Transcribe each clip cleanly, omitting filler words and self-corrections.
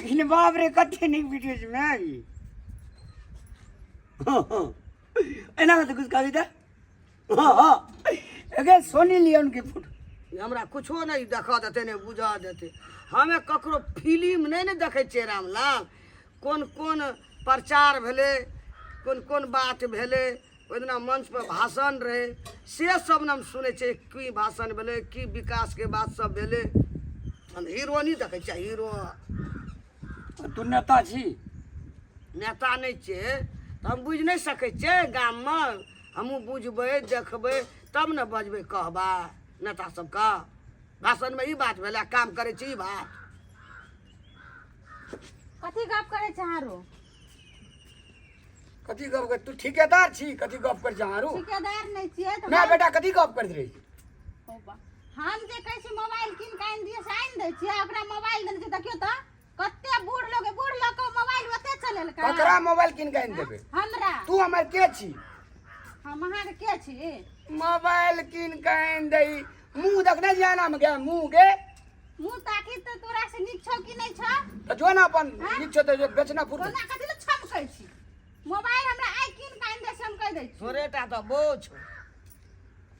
लेकिन बाप रे कते नीक वीडियो छै मैं ई एना में तो कुछ कभी था हाँ हाँ अगर सोनी लियोन के फोटो। हमरा कुछो नहि देखऽ देतै, नहि बुझऽ देतै। हमे ककरो फिल्म नहि ने देखै छियै रामलाल। कोन कोन प्रचार भेलै, कोन कोन बात भेलै, ओहि दिना मंचपर भाषण रहै, से सब ने हम सुनै छियै। की भाषण भेलै, की विकासके बात सब भेलै। हम हीरो नहि देखै छियै हीरो। तू नेता छी? नेता नहि छियै तऽ हम बुझि नहि सकै छियै। गाममे हमहूँ बुझबै देखबै तब ने बजबै कहबै। नेता सबके भाषणमे ई बात भेलै, काम करै छी ई बात। कथी गप करै छै हारो? कथी गप कर? तू ठेकेदार छी, कथी गप कर छै हारो? ठेकेदार नहि छियै तऽ ना बेटा, कथी गप करैत रही? हो बा। हम जे कहै छी मोबाइल कीन के आनि दिअ से आनि दै छियै, ओकरा मोबाइल देने छियै। देखियौ तऽ कते बूढ़ लोग, बूढ़ लोग के मोबाइल ओते चलेलकै। ककरा मोबाइल कीन के आनि देबै? हमरा। तू हमर के छी? हम अहाँके के छी? मोबाइल कीन के आनि दही, मुँह देखने छी आना में के मुँह के? मुँह ताकी तऽ तोरा से नीक छौ कि नहि छौ? तऽ जो ना अपन नीक छौ तऽ जो बेचना फुर। ओना कथी लए छमकै छी? मोबाइल हमरा आइ कीन के आनि दे से हम कहि दै छी। तोरे टा तऽ बोझ छौ,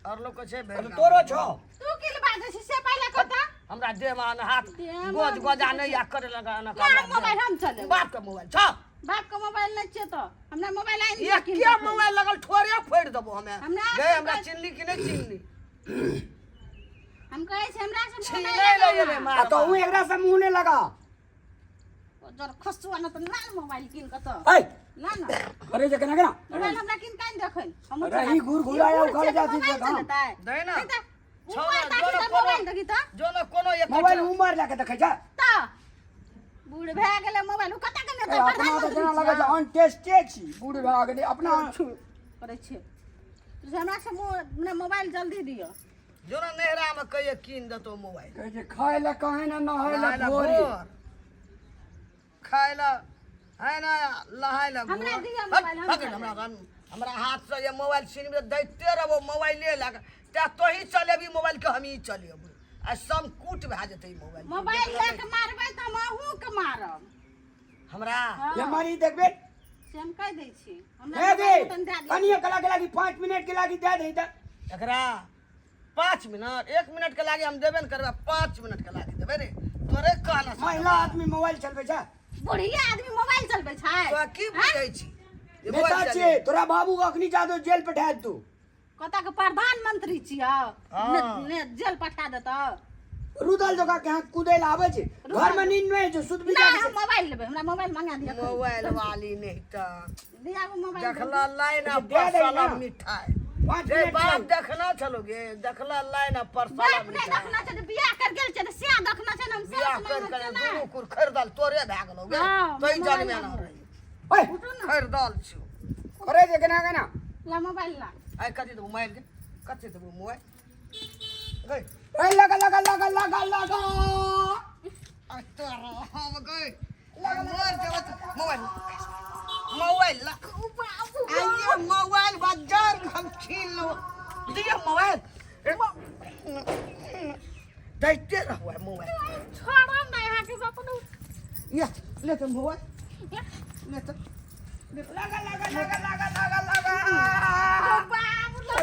आओर लोक के छै भेल। तोरो छौ। तू की लए बाजै छी से पहिले कह तऽ। हमरा देह मे हाथ देहमे गोज गोजा नहि या करे लगा एना। ला मोबाइल हम चलेबै। बाप के मोबाइल छौ? बाप के मोबाइल नहि छियै तऽ हमरा मोबाइल आनि दे कीन एके के। मोबाइल लगल ठोरे फोड़ि देबो हमे। हमरा गे हमरा चिन्हली कि नहि चिन्हली? हम कहै छी हमरा से छीनै मोबाइल लए लगाउ एबै ना। मार। आ तहु एकरा से मुँह नहि लगा। ओ जर खसुआ न तऽ लाल मोबाइल कीन के तऽ ऐ ला ना। अरे जे केना केना मोबाइल हमरा कीन के आनि देखै हम। अरे ई घूर घुराया उखड़ जाती छै धाम। दै ना। छौ उमर ना, ताकि जो ना तऽ कोनो मोबाइल देखी तऽ जो ना कोनो एक मोबाइल उमर लए के देखै छै तऽ बूढ़ भए गेलै मोबाइल ओ कतऽ के ए, नेता अपना तऽ प्रधानमंत्री जेना लगै छै अनटेस्टे छी, बूढ़ भए गेलै अपना करै छियै। से हमरा से मोबाइल जल्दी दिअ। जो ना नैहरा में कहिए कीन देतो मोबाइल। कहै छै खाय लए कहे ना नहाय नहाय लए लए भोरे भोर, खाय लए है ना नहाय लए हमरा भोर। दिअ हट, मोबाइल, हम पकड़ चलेबै। हमरा हमरा हाथ से ये मोबाइल छीन के दैते रहबो मोबाइले लए के ते तोही चलेबी मोबाइल के, हमही चलेबै आ समकूट भए जेतै ई मोबाइल। मोबाइल लए के मारबै तऽ हम अहूँ के मारब। हमरा हँ, ये मारी देखबे से हम कहि दै छी। हमरा हे गे मोबाइल तनि दए दिअ। कनिए कला के लागी 5 मिनट के लागी दे दही तऽ। एकरा 5 मिनट 1 मिनट के लागी हम देबे ने करबै, 5 मिनट के लागी देबै रे तोरे कहना से। महिला आदमी मोबाइल चलबै छै? बुढ़िया आदमी मोबाइल चलबै छै? तोरा की बुझै छी जे नेता मोबाइल छियै चले? तोरा बाबू के अखनी जादो जेल पठा देतौ। कतऽ के प्रधानमंत्री छियौ? हाँ। ने ने जेल पठा देतौ। रुदल जगह के हाथ कूदै लए आबै छै, घर में नींद नहि होइ छै, सुत भी नहि जाइ हम छै। मोबाइल लेबै, हमरा मोबाइल मंगा दिअ। मोबाइल वाली नहीं तऽ दिया मोबाइल। देखला लाइन आ दे दे परसला ना। मिठाई 5 रे मिनट बाप लागू। देखना छलो गे, देखला लाइन आ परसला बाप नहि मिठाई। देखना छै तऽ बियाह कर गेल छै तऽ सएह देखना छै ने हम सएह बियाह से कर मांगल कर छियै ने। दुनू कुर खरीदल तोरे भए गेलौ गे। हाँ, तोही मोबाइल जनमे ना लाबू। रही ओए उठू ने। खरीदल छियौ। अरे जे केना केना ला मोबाइल ला। आइ कथी देबौ मोबाइल के? कथी देबौ मोबाइल गई? ए लगा लगा लगा लगा लगा। आ तोरा हम गई मर जेबै तऽ मोबाइल मोबाइल ला। आइए मोबाइल बाजार हम छीन लो, दिअ मोबाइल दैते रहू आइ मोबाइल। छोड़ो नहि अहाँके सपनो। या ले तऽ मोबाइल ले तऽ। लगा लगा लगा लगा लगा लगा। बाबू लगा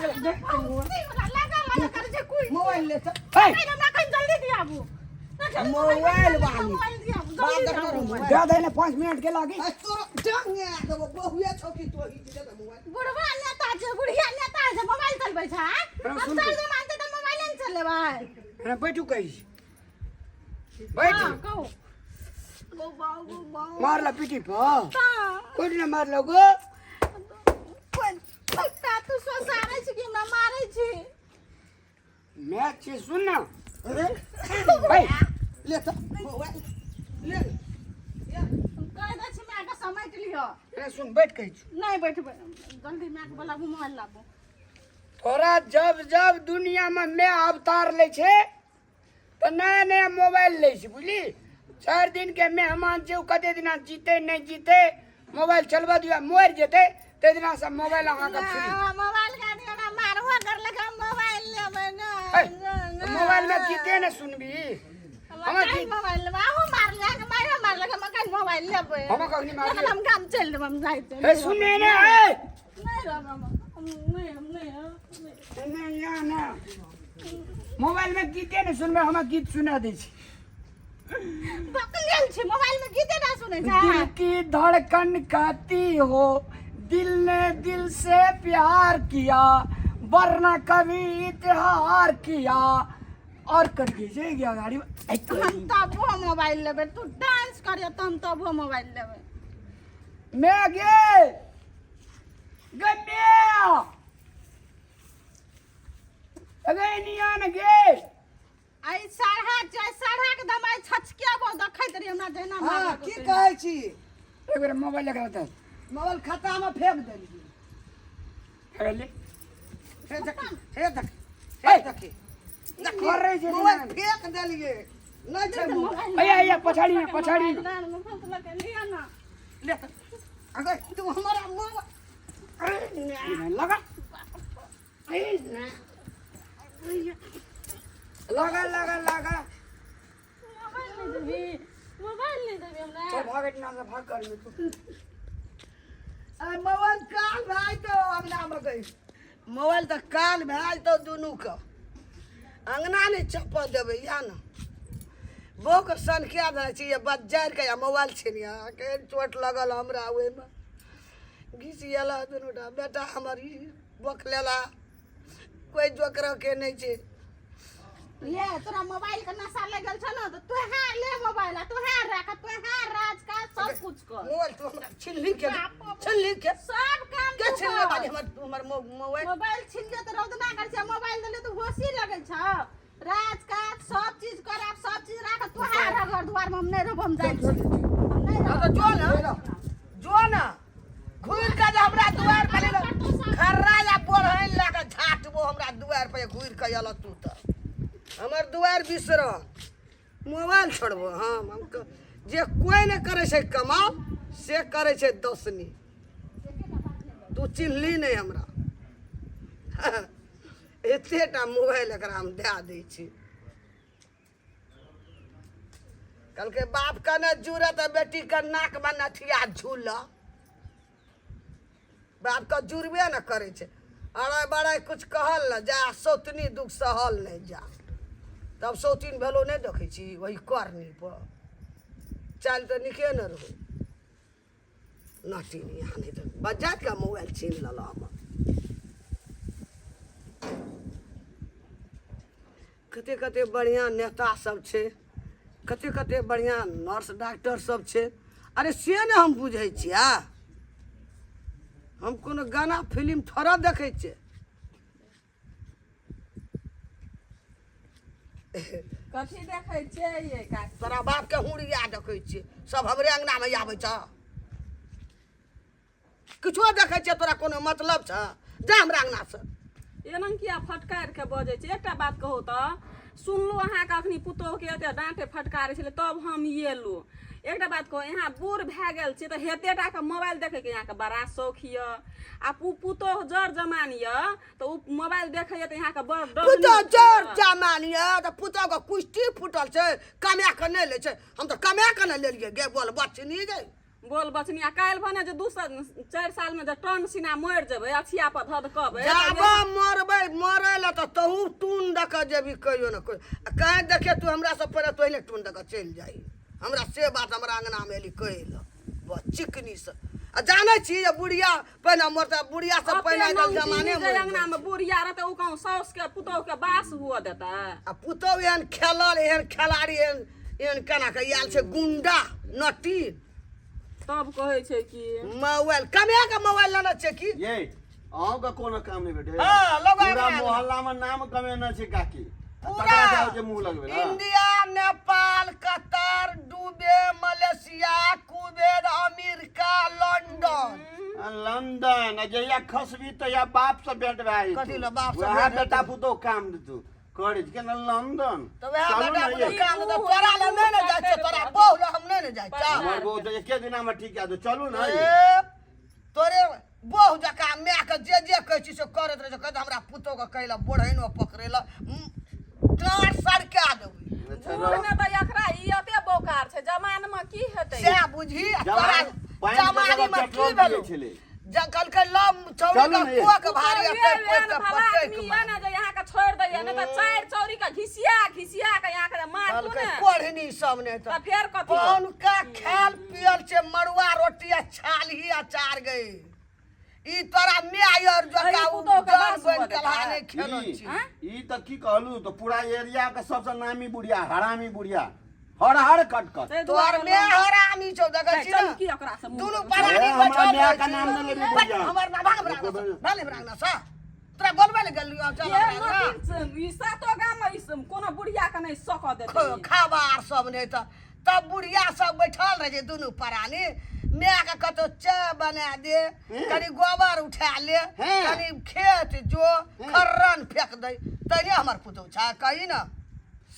लगा लगा कर छै कोई। मोबाइल ले तऽ। ए नहीं हमरा कहीं जल्दी दियाबू। मोबाइल वाली मोबाइल दियाबू बाप जल्दी देखना दियाबू। रहू मोबाइल। दे दे ने 5 मिनट के लागी। आ तोरा डांगे देबो, बहुए छौ कि तोही दे दे मोबाइल। बुढ़वा नेता छै, बुढ़िया नेता छै, मोबाइल चलबै छै? अरे हम सुन चल मानते तऽ मोबाइले ने चलेबै। अरे बैठू कही बैठ। हाँ, कहू गो बाबू बाबू। मारला पीटी पर? हाँ। कोई ने मारलो गो? पत्ता तू सोसारै छी कि हमरा मारै छी? मैच छै, सुन ना। अरे भाई ले तऽ मोबाइल ले। हम कहि दै छी मायके समेट लिअ। अरे सुन, बैठ कही छी। नहि बैठबै, जल्दी मायके बोलाबू, मोबाइल लाबू। तोरा जब जब दुनिया में मैं अवतार लै छै तऽ नया नया मोबाइल लै छै, बुझली? 4 दिन के मेहमान छै, ओ कते दिना जीते नहि जीते, मोबाइल चलबऽ दियौ, मरि जेतै ताहि दिना से मोबाइल अहाँके फ्री। मोबाइल के आदमी हमरा मारबो करलक, हम मोबाइल लेबै ने। है, मोबाइल में गीते ने सुनबी? हमरा गीत मोबाइल लेबै। अहूँ मारलक, मायो मारलक, हम मोबाइल लेबै। हम कखनी मारलियै? तखन हम गाम चलि देब, हम जाइ छियै। हे सुने ने ए नहि रहब हम, हम नहि, हम नहि, हम नहि। नहि ना ना मोबाइल में गीते ने सुनबै हमरा गीत सुना दै छी। बकलेल छै, मोबाइल में गीते ना सुनै छै। दिल की धड़कन कहती हो दिल ने दिल से प्यार किया वरना कभी इतहार किया और कर दीजिए गया गाड़ी में। ऐ तो हम तबो मोबाइल लेबै, तू डांस करियो तऽ हम तबो मोबाइल लेबै। मैं गे गन्ने अगे नियान गे आइ साढ़ा छै, साढ़ा के दम आइ छचकेबो, देखैत रही हमरा जहिना हँ मारलक की तहिना। कहै छी? एक बेर मोबाइल लगा बता। मोबाइल खत्ता में फेंक देलियै। फेंक ले। हे देखी, हे देखी, हे देखी, देखी, कर रही छै मोबाइल ने। फेंक देलियै, नहि छै मोबाइल। अया अया पछाड़ी में, पछाड़ी में। मोबाइल में फंसलक लिअ ना। ले अगर तू हमारा मोबाइल लगा लगा लगा लगा। मोबाइल नहीं देबी, मोबाइल नहीं देबी हमरा। चल भाग ना से भाग कर तू। आ मोबाइल काल भए तो अंगना में गई, मोबाइल तऽ काल भए तो दुनू के अंगना नहि चप्पल देबै। इएह ने बहुके सनकिया देने छी बज्जर के, या मोबाइल छिनिया केहन चोट लगल हमरा ओहिमे घिसिएला दुनू टा बेटा हमर, ई बखलेला कोइ जोकर के नहि छै। ले तोरा मोबाइल के नशा लगल छौ ने तऽ तोहे ले मोबाइल आ तोहे राख, तोहे राज काज सब कुछ कर। मोबाइल तू हमरा छिनली के, छिनली के सब काम के तू छिनले कर। बानी हमर हमर मोबाइल। मोबाइल छिन ले तऽ रौदना कर छै, मोबाइल देले तऽ होशी लगै छौ। राज काज सब चीज कर, आब सब चीज राख, तोहे रह घर दुआर में, हम नहि रहब, हम जाइ छी, हम नहि हँ रहब। तऽ जो ने, जो ने घुरि के जे हमरा दुआर पर एलो, खर्रा या बोरहनि लए कऽ झाँटबो। हमरा दुआर पर घुरि के एलऽ तू तऽ हमर दुआर बिसर मोबाइल छोड़बो। हम जे कोइ नहि करै छै कमाल से करै छै दसनी। तू चिन्हली नहि हमरा, एतेटा मोबाइल एकरा हम दए दै छी। कहलकै बाप के ने जुड़त बेटी के नाक में नथिया झूल। बाप के जुड़बे ने करै छै। अड़ाइ बड़ाइ कुछ कहल ने जा, सौतनी दुख सहल नहि जा। तब सौतीन भेलो नहि देखै छी वही करनी पर चालि तऽ नीके ने रहौ। नटिनी यहाँ नहि तऽ बच्चा के मोबाइल छीन लेलक हमर। कते कते बढ़िआँ नेता सब छै, कते कते बढ़िआँ नर्स डॉक्टर सब छै। अरे से ने हम बुझै छियै, हम कोनो गाना फिल्म थोड़ा देखै छियै। कथी देखै छियै ये काकी? तोरा बापके हुड़िया देखै छियै। सब हमरे अंगनामे आबै छ, किछो देखै छियै, तोरा कोनो मतलब छ? जा हमरा अंगनासँ। एना किया फटकारि के बजै छै? एकटा बात कहू तऽ, सुनलहुँ अहाँके अखनी पुतोहुके एते डाँटे फटकारै छलै तब हम एलहुँ। एकटा बात कहू, यहाँ बूढ़ भए गेल छी तऽ हेते टाके मोबाइल देखैके अहाँके बड़ा शौख यऽ, आ पुतोहु जर जमान यऽ तऽ ओ मोबाइल देखैया तऽ अहाँके बड़ डर। पुतोह जर जमान यऽ तऽ पुतोहके कुश्ती फूटल छै, कमा कऽ नहि लै छै। हम तऽ कमा कऽ ने लेलियै गे बोल बचनी गे। बोल बचनी, आ काल्हि भने जे 2 4 सालमे जे टन सिना मरि जेबै अछिया पर धऽ कहबै। जाब मरबै, मरै लए तऽ तहू टून दऽ कऽ जेबी कहियो ने कहियो। आ कहीं देखिए तू हमरा से पहिले तोहिले टून दऽ कऽ चलि जाइ हमरा। से बात हमरा अंगनामे एली कहै लए बस चिकनी से। आ जानै छी जे बुढ़िया पहिने मरतै, बुढ़िया सब पहिने आइ काल्हि जमाने मरि जाइ अंगनामे छै। बुढ़िया रहतै ओ कहूँ साउसके पुतोहुके बास हुअ देतै? आ पुतोहु एहन खेलल, एहन खेलाड़ी, एहन एहन केना कऽ आयल छै गुंडा नटी। तब कहै छै कि मोबाइल कमे के मोबाइल लेने छै की ये अहूँके कोनो काम नहि भेटै? हँ, लोग पूरा आगे। मोहल्ला में नाम कमेने छै काकी आ पूरा तकरा जाउ जे मुँह लगबै ने। India, Nepal, Qatar, Dubai, Malaysia, Kuwait, America, London. आ, लंदन आ जहिया खसबी तहिया बाप से भेंट भए जेतौ। कथी लए बाप से वएह भेंट बेटा हेतौ? पुतोह काम देतौ करै छै केना लंदन। तऽ वएह चलू बेटा ने पुतोह ये। काम देतौ, तोरा लए नहि ने जाइ छियौ, तोरा बहु लए हम नहि ने जाइ छियौ। हमर बहु तऽ एके दिना में ठीक कए दो, चलू ने ये। ए, तोरे बहु जकाँ मायके जे जे कहै छी से करैत रहै छै। कहै हमरा पुतोहके कहै लए बोढ़ैनो पकड़ै लए डाँट सड़का देबै। अच्छा बूढ़ रह। में तऽ एकरा ई एते बोकार छै जवान में की हेतै सएह बुझी आ तोरा जवान पानि के जवानी जगह में की पेट्रोल भेलौ पियै छलै। जब कहलकै लम चौरी चलू के ने ये। कोक भारी पुतोहुए एते एहन पोति के भला पटकि आदमी मार। यऽ ने जे अहाँके छोड़ि दैया नहि तऽ चारि चौरी के घिसिया घिसिया के अहाँके जे मारतू कहलकै ने कोढ़नी सब ने तऽ तऽ फेर कथी पहुनका खायल पियल छै मड़ुआ रोटी आ छालही अचार गई ई तोरा माय और अरे जका उ पुतोह के जन बास बन हुअ कलहा देतै। नहि खेलो ई छी आँय? ई तऽ की कहलू तऽ पूरा एरिया के सबसे नामी बुढ़िया हरामी बुढ़िया हर हर कटकट ताहि तोहर दुआरे माय हरामी छौ देखै नहि, छी चलू ने की ओकरा से मुँह दुनू करू। प्राणी ए, हमरा बैठल माय रहै के छी। नाम नहि लेबही बट बुढ़िया। हमर नाम भाग एको बेर। भाग भाग सा तोरा बोलबै लए गेलियौ चल ये हमरा अंगना। नोटिस, ई सातो गाम में ई कोनो बुढ़िया के नहि सकऽ देतै ई। खाबार सब नहि तऽ तब बुढ़िया सब बैठल रहै छै दुनू प्राणी मायके कतौ चाय बना दे कनि गोबर उठा ले हँ। कनि खेत जो खर्रन फेंक दे तैने हमर पुतहु छै कही ने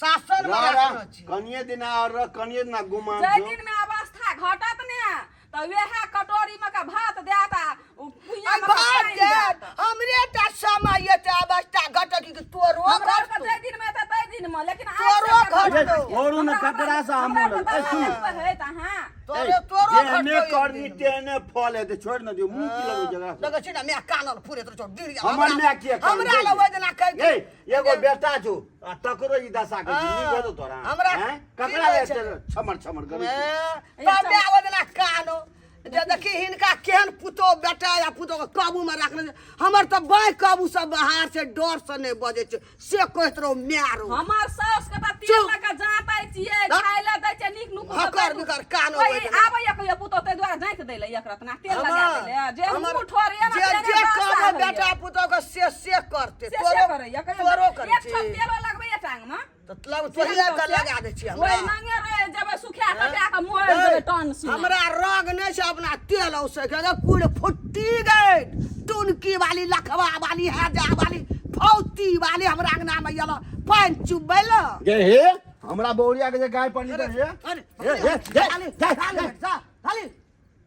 शासन मे रह रह राखने छी कनिये दिना और रह कनिये दिना गुमान जाहि जो दिन में अवस्था घटत ने तऽ वएह कटोरी में के भात देत आ उ कुइयां आ में के भात पानि देत देत। हमरे टा समय एते अवस्था घटक कि तोरो हमरा आरके घटतौ जाहि दिन में एतै ताहि दिन में लेकिन आइ तोरो से घटतौ। घटतौ। छोड़ू ने, हमरा- ककरा से हम हमरा बोलल? तऽ ए, सुनू। दबाइ होइत अहाँ तोरे तोरो जेहने घटतौ एक करनी दिन। तेहने फल हेतै छोड़ि न दियौ मुँह की लगै जकरा से। देखै छी ने माय कानल फुरैत रहै छौ डिरिया हमर माय किया कानल? हमरा लग ओहि दिना कहि ए एगो बेटा छौ आ तकरो ई दशा के नीक हेतौ तोरा हमरा हैं? की ककरा कहै ले छै? छमर छमर करै छी? तब माय ओहि दिना कानो जे देखी हिनका केहन पुतोह बेटा या पुतोह के काबू में राखने छै। हमर तऽ बाँहि काबू से बाहर छै डर से नहि बजै छै से कहैत रहौ माय रौ हमर साउस के तऽ तेल चुप। लऽ कऽ जाँतै छियै ना। खाय लए दै छियै नीक नुक हकर बिकर कान अबै छै। आबैया कहियो पुतोह ताहि दुआरे जाँति दै लए एक रतना तेल लगा दै लए जे हमर मुँह ठोर ये ना जे तेने जे दशा कहबै होइए। बेटा पुतोह के से से करते से से तोरो करैया कहियो तोरो करै एक छी ठोप तेलो लगबैया टांग में तऽ लग तोहिए के लगा दै छी हमरा ओहि मांगे रहे जेबै सुखा कटा के मोड़ देबै टन से हमरा रंग नहि छै अपना तेल औसै के कुल फुट्टी गई टुनकी वाली लखवा वाली हाजा वाली फौती वाली हमरा अंगना में आयल पानि चुबै ल गे हे हमरा बौरिया के जे गाय पानी दे हे अरे हे, हे, हे, खाली हे, खाली हे। जा खाली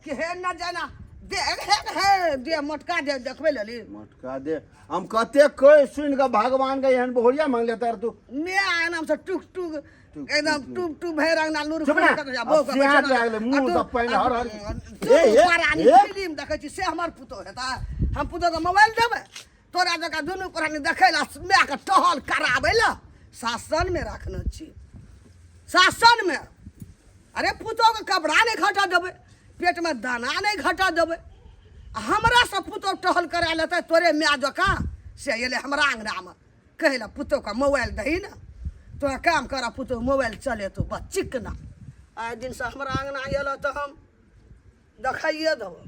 के हे न जाना दे हे हे दे मोटका दे देखबै लेली मोटका दे हम कते कह सुन के भगवान के एहन बहुरिया मांग लेता रे तू मे आनाम से टुक टुक एकदम टुक टुक भरि अंगना लुर चुप ना। अब सियार भए गेलै, मुँह सब पानि हर हर। ए, ए, परानी ए। फिल्म देखै छी से हमर पुतोह हेता हम पुतोह के मोबाइल देबै तोरा जकाँ दुनू प्राणी देखै लए मायके टहल कराबै लए शासनमे राखने छी शासनमे अरे पुतोहके कपड़ा नहि घटऽ देबै पेटमे दाना नहि घटऽ देबै आ हमरासँ पुतोह टहल करा लेतै तोरे माय जकाँ से एलै हमरा अङ्गनामे कहै लए पुतोहके मोबाइल दही ने तोरा काम करऽ पुतोह मोबाइल चलेतौ बस चिकना आइ दिनसँ हमरा अङ्गना एलऽ तऽ हम देखाइए देबौ।